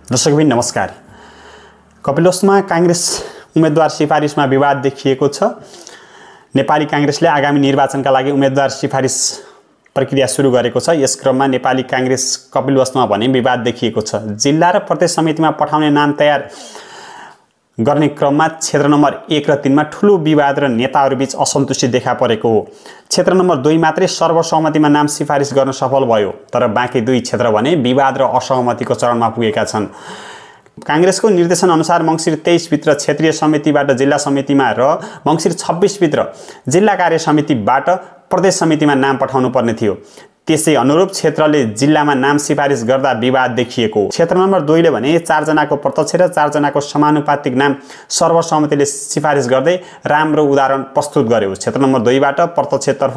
दर्शकबिन नमस्कार। कपिलवस्तुमा कांग्रेस उम्मेदवार सिफारिसमा विवाद देखिएको छ। नेपाली कांग्रेसले आगामी निर्वाचनका लागि उम्मेदवार सिफारिस प्रक्रिया सुरु गरेको छ। यस क्रममा नेपाली कांग्रेस कपिलवस्तुमा भने विवाद देखिएको छ। जिल्ला र प्रदेश समितिमा पठाउने नाम तयार गर्ने क्रममा क्षेत्र नम्बर 1 र 3 मा ठूलो विवाद र नेताहरूबीच असन्तुष्टि देखा परेको हो। क्षेत्र नम्बर 2 मात्रै सर्वसम्मतिमा नाम सिफारिस गर्न सफल भयो, तर बाँकी 2 क्षेत्र भने विवाद र असहमतिको चरणमा पुगेका छन्। कांग्रेसको निर्देशन अनुसार मंसिर 23 भित्र क्षेत्रीय समितिबाट जिल्ला समितिमा र मंसिर 26 भित्र जिल्ला कार्य समितिबाट प्रदेश समितिमा नाम पठाउनु पर्ने थियो। त्यसै अनुरूप क्षेत्रले जिल्लामा नाम सिफारिस गर्दा विवाद देखिएको। क्षेत्र नम्बर 2 ले भने 4 जनाको प्रत्यक्ष र 4 जनाको समानुपातिक नाम सर्वसम्मतिले सिफारिस गर्दै राम्रो उदाहरण प्रस्तुत गर्यो। क्षेत्र नम्बर 2 बाट प्रत्यक्षतर्फ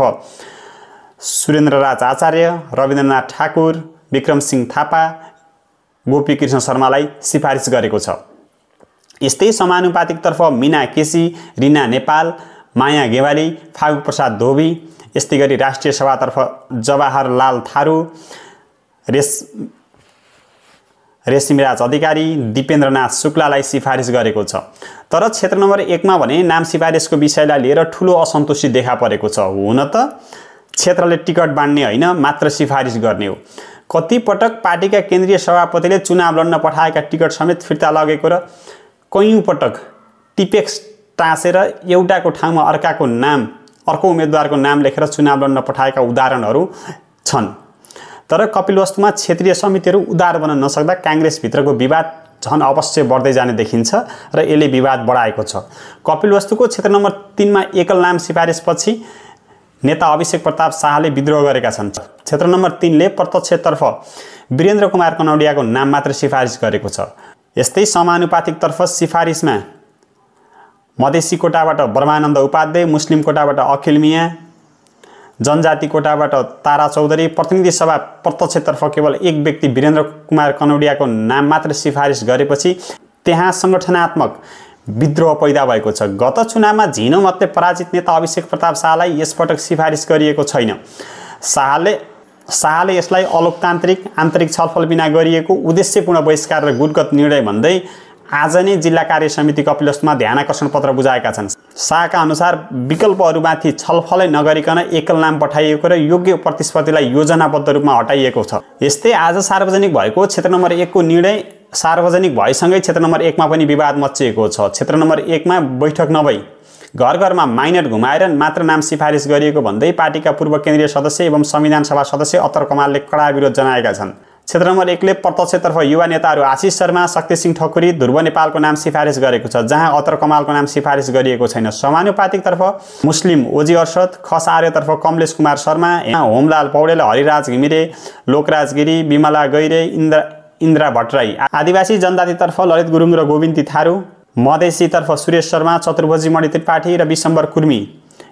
सुरेन्द्रराज आचार्य, रविन्द्रनाथ ठाकुर, विक्रम सिंह थापा, गोपीकृष्ण शर्मालाई सिफारिस गरेको छ। यस्तै समानुपातिकतर्फ मीना केसी, रिना नेपाल, माया गेवाली, फागु प्रसाद धोबी, यस्तै गरी राष्ट्रिय सभातर्फ जवाहरलाल थारू, रेशमिराज अधिकारी, दिपेन्द्रनाथ शुक्लालाई सिफारिस गरेको छ। तर क्षेत्र नम्बर 1 मा भने नाम सिफारिसको विषयलाई लिएर ठूलो असन्तुष्टि देखा परेको छ। हुन त क्षेत्रले टिकट बाँड्ने होइन, मात्र सिफारिस गर्ने हो। कति पटक पार्टीका केन्द्रीय सभापतिले चुनाव लड्न पठाएका टिकट समेत फिर्ता लगेको र कयौं पटक टिपेक्स टाँसेर एउटाको ठाउँमा अर्को उम्मेदवारको नाम लेखेर चुनाव लड्न पठाएका उदाहरणहरू छन्। तर कपिलवस्तुमा क्षेत्रीय समितिहरू उदार बन्न नसक्दा कांग्रेसभित्रको विवाद झन अवश्य बढ्दै जाने देखिन्छ र यसले विवाद बढाएको छ। कपिलवस्तुको क्षेत्र नम्बर 3 मा एकल नाम सिफारिसपछि नेता अभिषेक प्रताप शाहले विद्रोह गरेका छन्। क्षेत्र नम्बर 3 ले प्रत्यक्षतर्फ वीरेन्द्र कुमार कनौडियाको नाम मात्र सिफारिस गरेको छ। यस्तै समानुपातिकतर्फ सिफारिसमा मधेसी कोटाबाट ब्रह्मानन्द उपाध्याय, मुस्लिम कोटाबाट अखिल मिया, जनजाति कोटाबाट तारा चौधरी, प्रतिनिधि सभा प्रत्यक्षतर्फ केवल एक व्यक्ति वीरेन्द्र कुमार कनौडियाको नाम मात्र सिफारिस गरेपछि त्यहाँ संगठनात्मक विद्रोह पैदा भएको छ। गत चुनावमा झिनो मतले पराजित नेता अभिषेक प्रताप शाहलाई यसपटक सिफारिस गरिएको छैन। शाहले यसलाई अलोकतान्त्रिक आन्तरिक छलफल बिना गरिएको उद्देश्यपूर्ण बहिष्कार र गुटगत निर्णय भन्दै आज नै जिल्ला कार्य समिति कपिलवस्तुमा ध्यानाकर्षण पत्र बुझाएका छन्। शाहका अनुसार विकल्पहरूमाथि छलफलै नगरिकन एकल नाम पठाइएको र योग्य प्रतिस्पर्धीलाई योजनाबद्ध रूपमा हटाइएको छ। यस्तै आज सार्वजनिक भएको क्षेत्र नम्बर 1 को निर्णय सार्वजनिक भएसँगै क्षेत्र नम्बर 1 मा पनि विवाद मच्चिएको छ। क्षेत्र नम्बर 1 मा बैठक नभई घर-घरमा माइनट घुमाएर मात्र नाम सिफारिस गरिएको भन्दै पार्टीका पूर्व केन्द्रीय सदस्य एवं संविधान सभा सदस्य अत्तर कमालले कडा विरोध जनाएका छन्। क्षेत्र नम्बर 1 ले प्रत्यक्षतर्फ युवा नेताहरू आशिष शर्मा, शक्तिसिंह ठकुरी, ध्रुव नेपालको नाम सिफारिस गरेको छ, जहाँ अत्तर कमालको नाम सिफारिस गरिएको छैन। समानुपातिकतर्फ मुस्लिम ओजी अर्शद, खस आर्यतर्फ कमलेश कुमार शर्मा, होमलाल पौडेल, हरिराज घिमिरे, लोकराज गिरी, विमला गैरे, इन्द्रा भट्टराई, आदिवासी जनजातितर्फ ललित गुरुङ र गोविन्दी थारू, मधेसीतर्फ सुरेश शर्मा, चतुर्भुजी मणि त्रिपाठी र विशम्बर कुर्मी,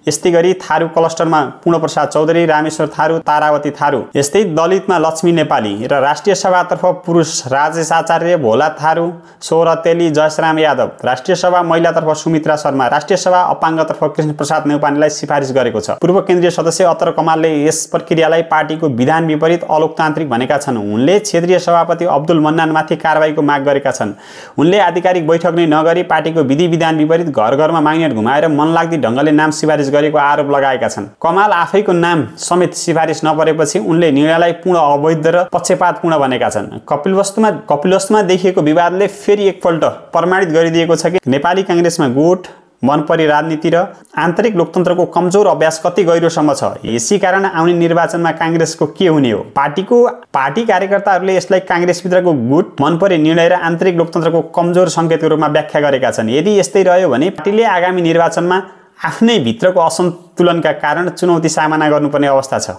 यस्तै गरी थारू क्लस्टरमा पूर्णप्रसाद चौधरी, रामेश्वर थारू, तारावती थारू, यस्तै दलितमा लक्ष्मी नेपाली र राष्ट्रिय सभातर्फ पुरुष राजेश आचार्य, भोला थारू, सोह्र तेली, जयश्राम यादव, राष्ट्रिय सभा महिलातर्फ सुमित्रा शर्मा, राष्ट्रिय सभा अपाङ्गतर्फ कृष्ण प्रसाद नेउपानेलाई सिफारिस गरेको छ। पूर्व केन्द्रीय सदस्य अत्तर कमालले यस प्रक्रियालाई पार्टीको विधान विपरीत अलोकतान्त्रिक भनेका छन्। उनले क्षेत्रीय सभापति अब्दुल मन्नानमाथि कारबाहीको माग गरेका छन्। उनले आधिकारिक बैठक नै नगरी पार्टीको विधि विधान विपरीत घर-घरमा माइनेट घुमाएर मनलाग्दी ढङ्गले नाम सिफारिस गरेको आरोप लगाएका छन्। कमाल आफैको नाम समेत सिफारिस नपरेपछि उनले निर्णयलाई पूर्ण अवैध र पक्षपातपूर्ण भनेका छन्। कपिलवस्तुमा देखिएको विवादले फेरि एकपल्ट प्रमाणित गरिदिएको छ कि नेपाली कांग्रेसमा गुट, मनपरी राजनीति र आन्तरिक लोकतन्त्रको कमजोर अभ्यास कति गहिरोसम्म छ। यसै कारण आउने निर्वाचनमा कांग्रेसको के हुने हो? पार्टी कार्यकर्ताहरूले यसलाई कांग्रेसभित्रको गुट, मनपरी निर्णय र आन्तरिक लोकतन्त्रको कमजोर सङ्केतको रूपमा व्याख्या गरेका छन्। यदि यस्तै रह्यो भने पार्टीले आगामी निर्वाचनमा आफ्नै भित्रको असन्तुलनका कारण चुनौती सामना गर्नुपर्ने अवस्था छ।